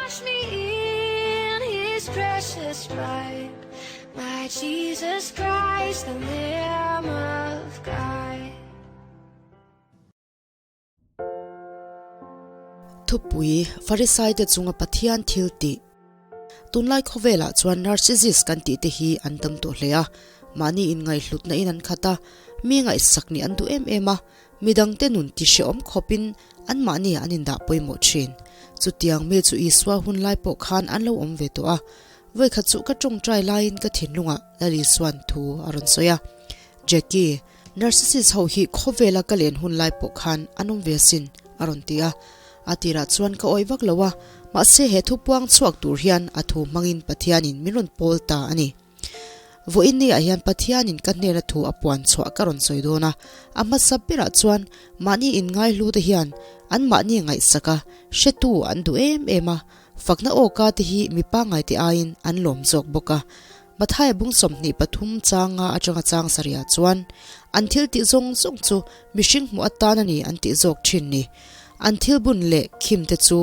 Wash me in his precious blood, my Jesus Christ, the Lamb of God. Thupui, Farisaite chunga Pathian thil tih. Tunlai khawvelah chuan narcissist kan tih te hi an tam tawh hle a, mahni inngaihhlutna in an khat a, mi ngaihsak nih an duh em em a, midangte nun ti hrehawm khawpin anmahni an indah pawimawh thin. Chutiang mi chu Isua hun lai pawh khan an lo awm ve tawh a, vawikhat chu ka tawngtai laiin ka thinlungah Lal Isua'n thu a rawn sawi a, Jackie, Narcissist ho hi khawvela ka len hun lai pawh khan an awm ve asin, a rawn ti a. A tirah chuan ka awih vak lo a, mahse he thu puang chhuak tur hian a thu hmangin Pathianin min rawn pawl ta a ni. Vawiin ni ah hian Pathianin ka hnena thu a puan chhuah ka rawn sawi dawn a, a hmasa berah chuan mahni inngaihlu te hian an mahni ngaihsak a, hretu an duh em em a, fakna awka te hi mi pangngai te aiin an lawm zawk bawk a. Mathaia bung 23 changa atanga chang sarihah chuan an thil tih zawng zawng chu mihring hmuh atan a ni an tih zawk thin ni. An thil bun leh khim te chu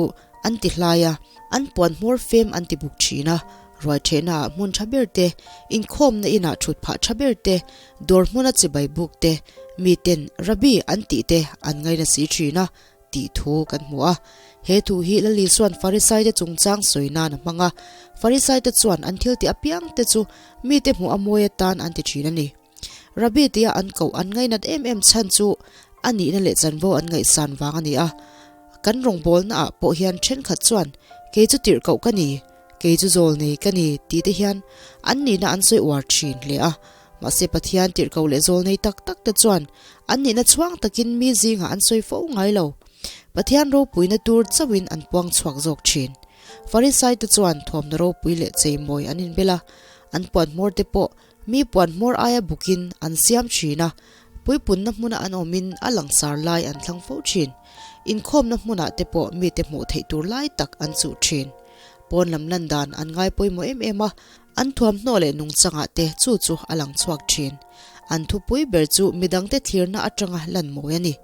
an ti hlai a, an puan hmawr fem an ti buk thin a, ruai thehna ah hmun tha ber te, inkhawmna inah thut phah tha ber te, dawr hmuna chibai buk te, miten Rabbi an tih te an ngaina si thin a. tih thu kan hmu a. He thu hi Lali chuan Farisaite chungchang sawi nan a hmang a. Farisaite chuan an thil tih apiang te chu mite hmuh a mawi atan an ti thin a ni. Rabbi tia an koh an ngainat em em chhan chu a nihna leh chanvo an ngaihsan vang a ni a. Kan rawngbawlna ah pawh hian thenkhat chuan kei chu tirhkoh ka ni, kei chu zawl nei ka ni tih te hian an nihna an sawi uar thin hle a. Mahse Pathian tirhkoh leh zawl nei tak tak te chuan an nihna chhuang takin mi zingah an sawi fo ngai lo. Pathian ropuina tur chauhin an puang chhuak zawk thin. Farisai te chuan thuamna ropui leh cheimawi an inbel a, an puan hmawr te pawh mi puan hmawr aia bukin an siam thin a, puipunna hmuna an awmin a langsar lai an thlang fo thin. Inkhawmna hmunah te pawh mite hmuh theih tur lai tak an chuh thin. Pawn lam lan dan an ngai pawimawh em em a, An thuamhnaw leh nungchangah te chu chu a lang chhuak thin. An thupui ber chu midangte thlirna atanga lan mawi a ni.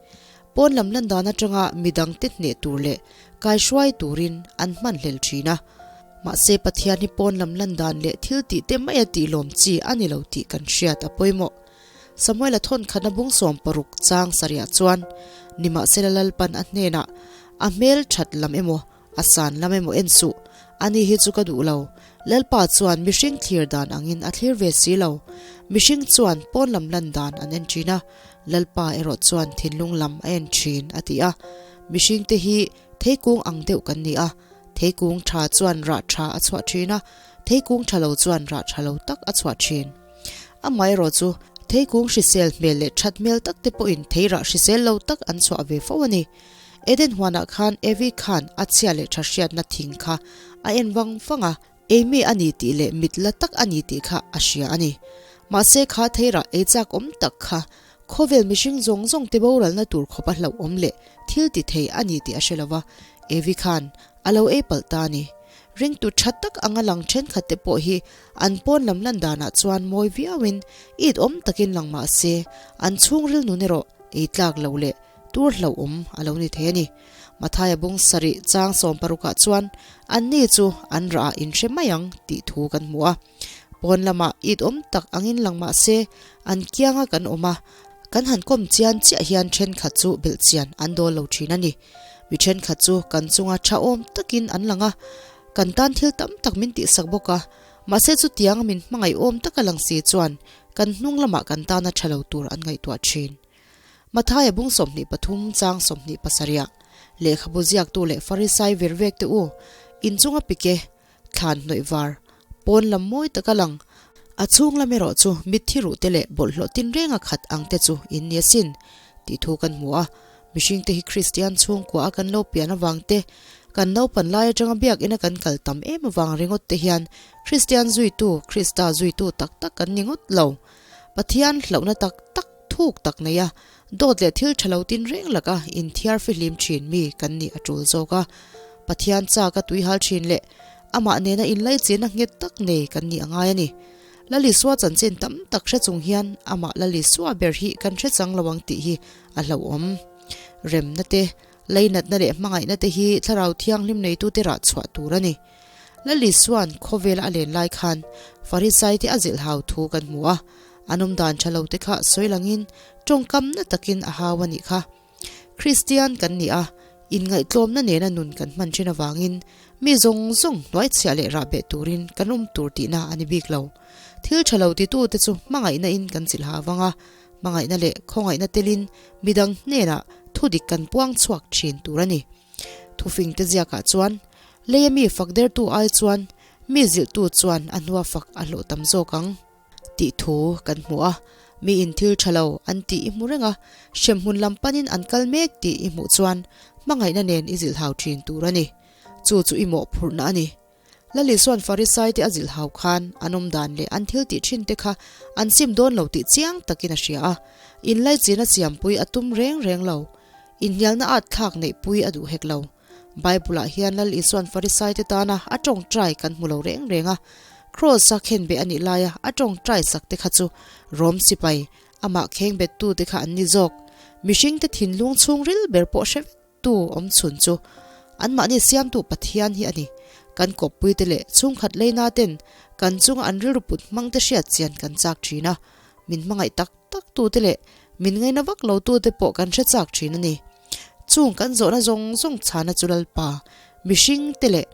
Pawn lam lan dan atanga midangte hneh tur leh kaihruai turin an hman hlel thin a. Mahse Pathian hi pawn lam lan dan leh thil tih te maia tih lawm chi a ni lo tih kan hriat a pawimawh. Samuela thawn khatna bung 60 chang sarihah chuan, Nimahsela Lalpan a hnenah a hmel that lam emaw, A san lam emaw en suh, ani hi chu ka duh lo. Lalpa chuan mihring thlir dan angin a thlir ve si lo. Mihring chuan pawn lam lan dan an en thin a, Lalpa erawh chuan thinlung lam a en thin, a ti a. Mihringte hi theikung ang deuh kan ni a, theikung tha chuan rah tha a chhuah thin a, theikung tha lo chuan rah tha lo tak a chhuah thin. Amaherawh chu, theikung hrisel hmel leh that hmel tak te pawhin theirah hrisel lo tak an chhuah ve fo a ni. Eden huanah khan Evi khan a chhia leh tha hriatna thing kha a en vang vang a, Amy a ni tih leh mit la tak a ni tih kha a hria a ni. Mahse kha theirah ei chak awm tak kha khawvel mihring zawng zawng te boralna tur khawp a hlauh awm leh thil ti thei a ni tih a hre lo va, Evi khan a lo ei palh ta a ni. Ringtu tha tak anga lang thenkhat te pawh hi an pawn lam lan danah chuan mawi viauin it awm takin lang mah se an chhungril nun erawh ei tlak lo leh Tur hlauhawm a lo ni thei a ni. Mathaia bung sarih chang 60 ah chuan anni chu an rah ah inhre mai ang tih thu kan hmu a. Pawn lamah it awm tak angin lang mah se an kianga kan awm a, kan han kawm chian chiah hian thenkhat chu belh chian an dawl lo thin a ni. Mi thenkhat chu kan chunga tha awm takin an lang a, kan tan thil tam tak min tihsak bawk a, mahse chutianga min hmangaih awm taka lang si chuan kan hnung lamah kan tana tha lo tur an ngaihtuah thin. Mathaia bung 23 chang 27 ah lehkhabu ziaktu leh Farisai vir vek te u, inchunga pike, thlan hnawih var, pawn lam mawi taka lang, a chhung lam erawh chu mitthi ruh te leh bawlhhlawh tinrenga khat ang te chu in ni asin, tih thu kan hmu a. Mihringte hi Kristian chhungkua a kan lo pian avang te, kan naupan lai atanga biakina kan kal tam em avang ringawt te hian Kristian zuitu, Krista zuitu tak tak kan ni ngawt lo. Pathian hlauhna tak tak thuk tak nei a, dawt leh thil tha lo tin reng laka inthiar fihlim thin mi kan nih a tul zawk a. Pathian chak a tuihal thin leh amah nena inlaichin a nghet tak nei kan nih a ngai a ni. Lalisua chanchin tam tak hre chung hian amah Lalisua ber hi kan hre chang lo ang tih hi a hlauhawm. Remna te. Leinatna leh hmangaihna te hi Thlarau Thianghlim neitute rah chhuah tur a ni. Lal Isua'n khawvela a len lai khan Farisaite a zilhhau thu kan hmu a, an awmdan tha lo te kha sawi langin tawngkam na takin a hau a nih kha. Kristian kan ni a, inngaihtlawmna nena nun kan hman thin avangin mi zawng zawng hnuaichhiah leh rahbeh turin kan awm tur tihna a ni bik lo. Thil tha lo titute chu hmangaihna in kan chilha avanga hmangaihna leh khawngaihna telin midang hnenah thudik kan puang chhuak thin tur a ni. Thufingte ziakah chuan, Leia mi fak dertu ai chuan mi zilhtu chuan a hnua fak a hlawh tam zawk ang tih thu kan hmu a. Miin thil tha lo an tih i hmu reng a, hremhmun lam panin an kal mek tih i hmuh chuan hmangaihna nen i zilhhau thin tur a ni. Chu chu i mawhphurhna a ni. Lali chuan Farisaite a zilhhau khan an awm dan leh an thil tih thin te kha an sim dawn lo tih chiang takin a hria a, inlaichin a siampui a tum reng reng lo. Inhnialna at thlak neihpui a duh hek lo. Bible-ah hian Lal Isua'n Farisaite tana a tawngtai kan hmu lo reng reng a. Kraws-a khenbeh a nih laia a tawngtai sak te kha chu Rom sipai, amah khengbettute kha an ni zawk. Mihringte thinlung chhungril ber pawh hre vek tu awm chhun chu anmahni siamtu Pathian hi a ni. Kan kawppuite leh chhungkhat leina ten kan chunga an rilru put hmangte hriat chian kan chak thin a. Min hmangaih tak tak tute leh min ngaina vak lo tute pawh kan hre chak thin a ni. Chung kan zawhna zawng zawng chhana chu Lalpa, mihring te leh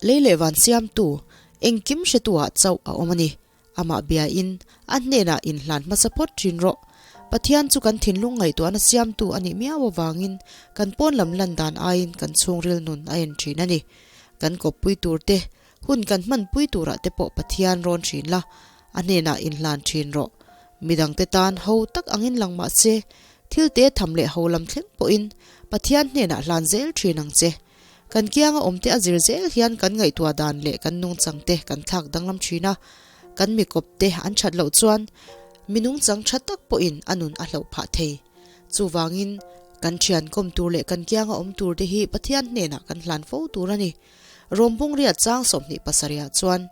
lei leh van siamtu, engkim hretu-ah chauh a awm a ni. Amah biain a hnenah inhlan hmasa phawt thin rawh. Pathian chu kan thinlung ngaihtuahna siamtu a nih miau avangin kan pawn lam lan dan aiin kan chhungril nun a en thin a ni. Kan kawppui tur te, hun kan hmanpui turah te pawh Pathian rawn thin la, a hnenah inhlan thin rawh. Midangte tan ho tak angin lang mah se, thil te tham leh ho lam thleng pawhin Pathian hnenah hlan zel thin ang che. Kan kianga awmte a zir zel hian kan ngaihtuah dan leh kan nungchangte kan thlak danglam thin a, kan mikawpte an that loh chuan mi nungchang tha tak pawhin a nun a hloh phah thei. Chuvangin, kan thian kawm tur leh kan kianga awm turte hi Pathian hnenah kan hlan fo tur a ni. Rawmbung riat chang 27 ah chuan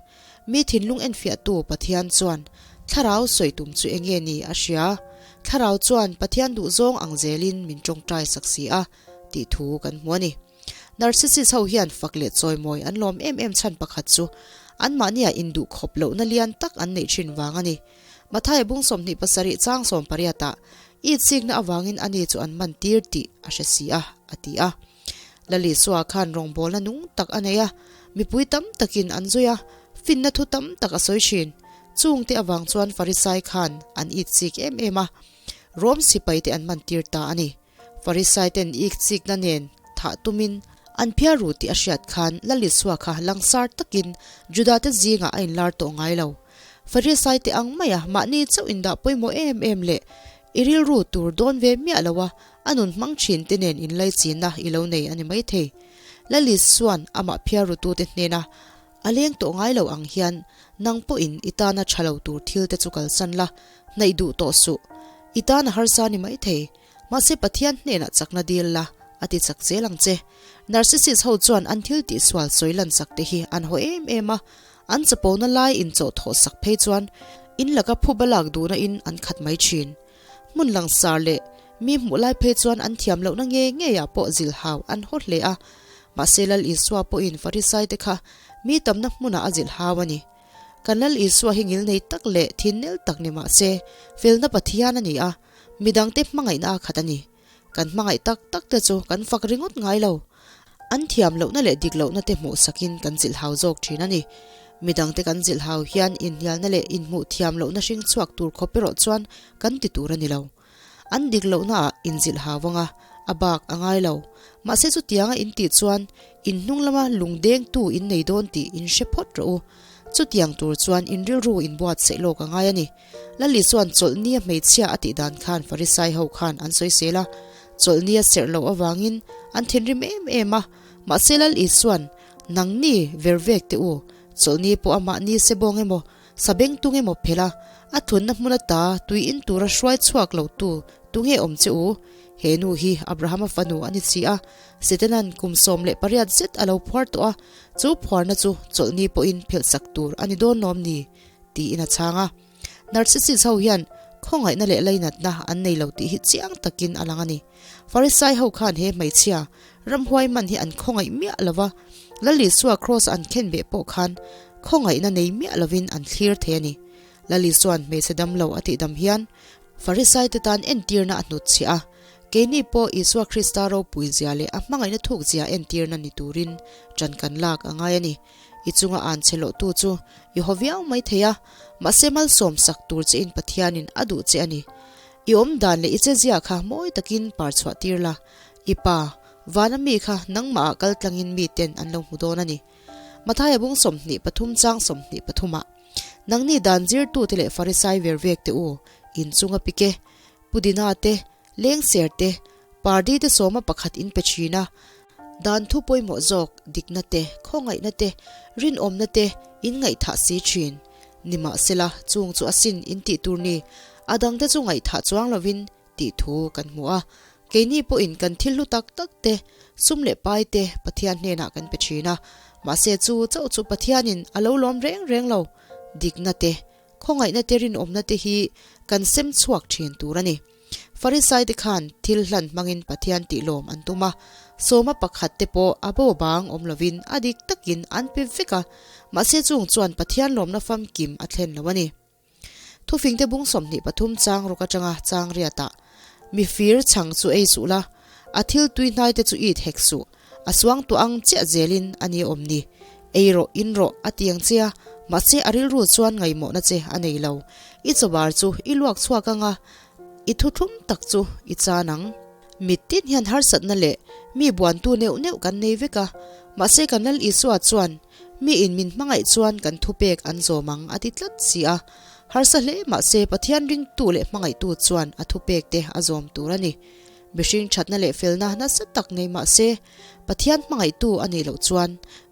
mi thinlung enfiahtu Pathian chuan thlarau sawi tum chu enge ni a hria? Thlarau chuan Pathian duhzawng ang zelin min tawngtai sak si a. tih thu kan hmu a ni. Narcissist ho hian fak leh chawimawi an lawm em em chhan pakhat chu anmahnia induh khawp lohna lian tak an neih thin vang a ni. Matthai bung 27 chang 18 ah it sikna avangin ani chu an man tir tih a hre si a, a ti a. Lali Sua khan rawngbawlna nung tak a nei a, mipui tam takin an zui a, finna thu tam tak a sawi thin. Chungte avang chuan Farisai khan an it sik em em a, Rom sipaite an man tir ta a ni. Farisai ten ik chikna nen thah tumin an phiar ru tih a hriat khan Lal Isua kha langsar takin Juda te zingah a inlar tawh ngai lo. Farisai te ang maia mahni chauh indah pawimawh em em leh i rilru tur dawn ve miah lo a, a nun hmang thin te nen inlaichinna i lo nei a ni maithei. Lal Isua'n amah phiar rutute hnena a leng tawh ngai lo ang hian nang pawhin i tana tha lo tur thil te chu kalsan la, hnaih duh tawh suh. I tan a harsa ni maithei. Mahse Pathian hnenah chakna dil la, a ti chak zel ang che. Narcissist ho chuan an thil tihsual sawi lan sak te hi an haw em em a, an chapona lai inchawh thawh sak phei chuan in laka phuba lak duhna in an khat mai thin. Hmun langsar leh mi hmuh lai phei chuan an thiam lohna nge ngeiah pawh zilhau an haw hle a. Mahse Lal Isua pawhin Farisai te kha mi tamna hmunah a zilhau a ni. Kan Lal Isua hi ngilnei tak leh thinnel tak ni mahse felna Pathian a ni a. Midangte hmangaihna a khat a ni. Kan hmangaih tak tak te chu kan fak ringawt ngai lo. An thiam lohna leh dik lohna te hmuh sakin kan zilhhau zawk thin a ni. Midangte kan zilhhau hian inhnialna leh inhmuh thiam lohna hring chhuak tur khawp erawh chuan kan ti tur a ni lo. An dik lohna ah inzilhhau anga a bak a ngai lo. Mahse chutianga in tih chuan in hnung lama lungdengtu in nei dawn tih in hre phawt rawh u. Chutiang tur chuan in rilru inbuatsaih lawk a ngai a ni. Lali chuan chawlhnia hmeichhia a tih dan khan Farisai ho khan an sawisel a, chawlhnia serh loh avangin an thinrim em em a. Mahse Lal Isua'n, Nangni ver vek teh u, chawlhni pawh amah ni se bawng emaw, sabeng tung emaw phelh a, a thunna hmun ata tui in tura hruai chhuak lo tu tunge awm che u? He nu hi Abrahama fanu a ni si a, Setanan kum 18 zet a lo phuar tawh a, chu phuarna chu chawlhni pawhin phelh sak tur a ni dawn lawm ni? tiin a chhang a. Narcissist ho hian Khawngaihna leh lainatna an nei lo tih hi chiang takin a lang a ni. Farisai ho khan he hmeichhia ramhuai man hi an khawngaih miah lo va, Lal Isua kraws an khen beh pawh khan khawngaihna nei miah lovin an thlir thei a ni. Lal Isua'n hmeichhe dam lo a tihdam hian Farisai te tan entirna a hnutchhiah a, keini pawh Isua Krista ropui zia leh a hmangaihna thuk zia entirna ni turin ṭan kan lak a ngai a ni. I chunga an che lawhtu chu i haw viau mai thei a, mahse malsawm sak tur chein Pathianin a duh che a ni. I awm dan leh i che zia kha mawi takin par chhuah tir la, i pa, vana mi kha nangmah ah kal tlangin miten an lo hmu dawn a ni. Mathaia bung 23 chang 23 ah, Nangni dan zirtute leh Farisai ver vek te u, inchunga pike, Pudina te, Lengser te, party te sawma pakhat in pe thin a, dan thu pawimawh zawk dikna te, khawngaihna te, rinawmna te in ngaihthah si thin. Nimahsela, chung chu asin in tih tur ni, a dangte chu ngaihthah chuang lovin tih thu kan hmu a. Keini pawhin kan thil hlu tak tak te, sum leh pai te Pathian hnenah kan pe thin a, mahse chu chauh chu Pathianin a lo lawm reng reng lo, dikna te, Khawngaihna te rinawmna te hi kan sem chhuak thin tur a ni. Farisai te khan thil hlan hmangin Pathian tihlawm an tum a, sawma pakhat te pawh a bo bang awm lovin a dik takin an pe vek a, mahse chung chuan Pathian lawmna famkim a thlen lo a ni. Thufingte bung 23 chang ruk atanga chang riatah, Mi fir chhang chu ei suh la, a thil tui hnai te chu it hek suh, A suang tawh ang chiah zelin a ni awm ni. Ei rawh, in rawh, a ti ang che a, mahse a rilru chuan ngaihmawhna che a nei lo. I chawbar chu i luak chhuak ang a, i thuthlum tak chu i chan ang. Mittin hian harsatna leh mi buantu neuh neuh kan nei vek a, mahse kan Lal Isua chuan mi in min hmangaih chuan kan thupek an zawm ang a ti tlat si a. Harsa hle mahse Pathian ringtu leh hmangaihtu chuan a thupek te a zawm tur a ni. Mihring thatna leh felna nasa tak nei mah se, Pathian hmangaihtu a nih loh chuan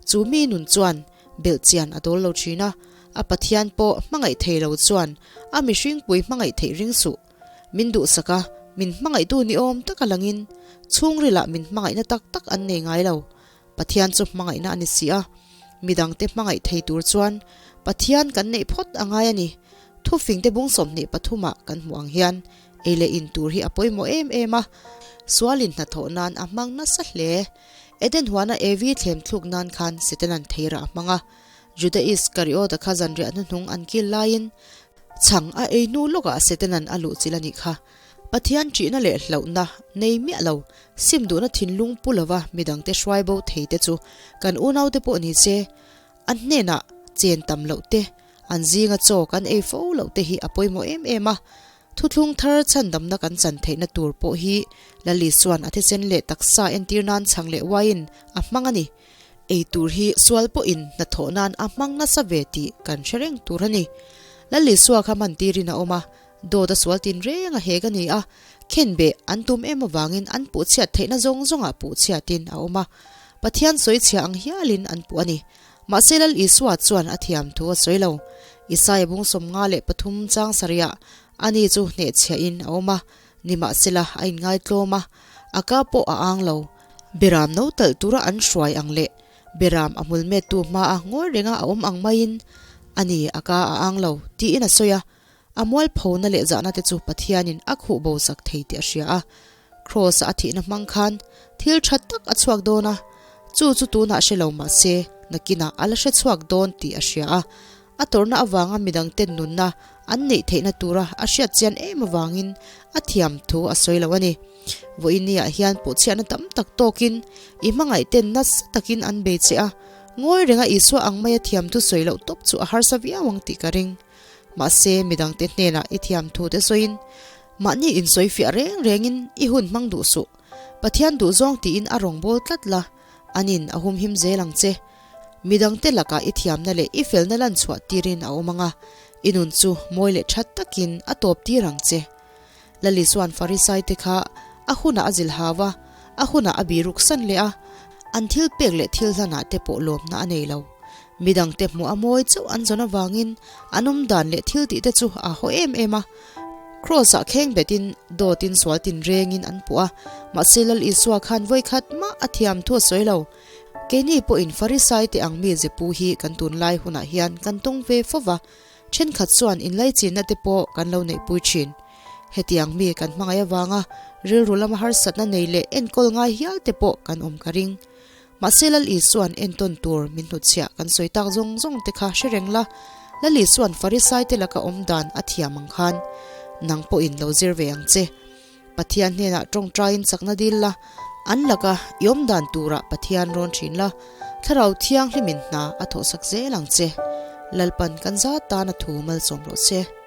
chu mi nun chuan belhchian a dawl lo thin a, a Pathian pawh hmangaih thei lo chuan a mihringpui hmangaih theih ring suh. Min duhsak a, min hmangaihtu ni awm taka langin chhungrilah min hmangaihna tak tak an nei ngai lo. Pathian chu hmangaihna a ni si a, midangte hmangaih thei tur chuan Pathian kan neih phawt a ngai a ni. Thufingte bung 23 ah kan hmuh ang hian ei leh in tur hi a pawimawh em em a, sualin hnathawh nan a hmang nasa hle. Eden huana Evi thlem thluk nan khan Setanan theirah a hmang a, Juda Iskariota kha zanriah hnuhnung an kil laiin chhang a ei hnu lawkah Setanan a luhchilh a nih kha. Pathian ṭihna leh hlauhna nei miah lo, sim duhna thinlung pu lova midangte hruai bo thei te chu kan unaute pawh ni se, an hnenah chen tam loh te, an zinga chaw kan ei fo loh te hi a pawimawh em em a. Thuthlung thar chhandamna kan chan theihna tur pawh hi Lali chuan a thisen leh taksa entir nan chhang leh uaiin a hmang a ni. Ei tur hi sual pawhin hnathawh nan a hmang nasa ve tih kan hre reng tur a ni. Lali sua kha hmantirin a awm a, Dawt a sual tin reng a hek a ni a, khenbeh an tum em avangin an puhchhiat theihna zawng zawngah puhchhiatin a awm a, Pathian sawichhia ang hialin an puh a ni. Mahse Lal Isua chuan a thiam thu a sawi lo. Isaia bung 53 chang sarihah ani chu hnehchhiahin a awm a, nimahsela a inngaitlawm a, a ka pawh a ang lo. Beram no talh tura an hruai ang leh Beram a hmul mettu hmaa ngawi renga a awm ang maiin ani a ka a ang lo tiin a sawi a. A mualphona leh zahna te chu Pathianin a khuh bo sak thei tih a hria a. Kraws-a a thihna hmang khan thil tha tak a chhuak dawn a, chu chu tunah hre lo mah se nakinah a la hre chhuak dawn tih a hria a. A tawrhna avanga midangten nunna an neih theihna tura a hriat chian em avangin a thiam thu a sawi lo a ni. Vawiinniah hian puhchhiahna tam tak tawkin i hmangaihten nasa takin an bei che a, ngawi renga Isua ang maia thiam thu sawi loh tawp chu a harsa viau ang tih ka ring. Mahse, midangte hnenah i thiam thu te sawiin, mahni insawi fiah reng rengin i hun hmang duh suh. Pathian duh zawng tiin a rawn bawl tlat la, anin a humhim zel ang che. Midangte lakah i thiamna leh i felna lan chhuah tirin a awm ang a, i nun chu mawi leh that takin a tawp tir ang che. Lali chuan Farisaite kha a hunah a zilh hau a, a hunah a biruk san leh a, an thil pek leh thil hlanah te pawh lawmna a nei lo. Midangte hmuh a mawi chauh an zawn avangin an awm dan leh thil tih te chu a haw em em a. Kraws-ah kheng betin dawtin sual tinrengin an puh a, mahse Lal Isua khan vawikhat mah a thiam thu a sawi lo. Keini pawhin Farisaite ang mi zepu hi kan tunlai hunah hian kan tawng ve fo va, thenkhat chuan inlaichinna te pawh kan lo neihpui thin. Hetiang mi kan hmangaih avanga rilru lama harsatna nei leh enkawl ngai hial te pawh kan awm ka ring. Mahse Lal Isua'n entawn tur min hnutchhiah kan sawi tak zawng zawng te kha hre reng la, Lal Isua'n Farisai te laka awm dan a thiam ang khan nang pawhin lo zir ve ang che. Pathian hnenah tawngtaiin chakna dil la, an laka i awm dan turah Pathian rawn thin la, Thlarau Thianghlimin hna a thawhsak zel ang che. Lalpan kan zat tan a thu malsawm rawh se.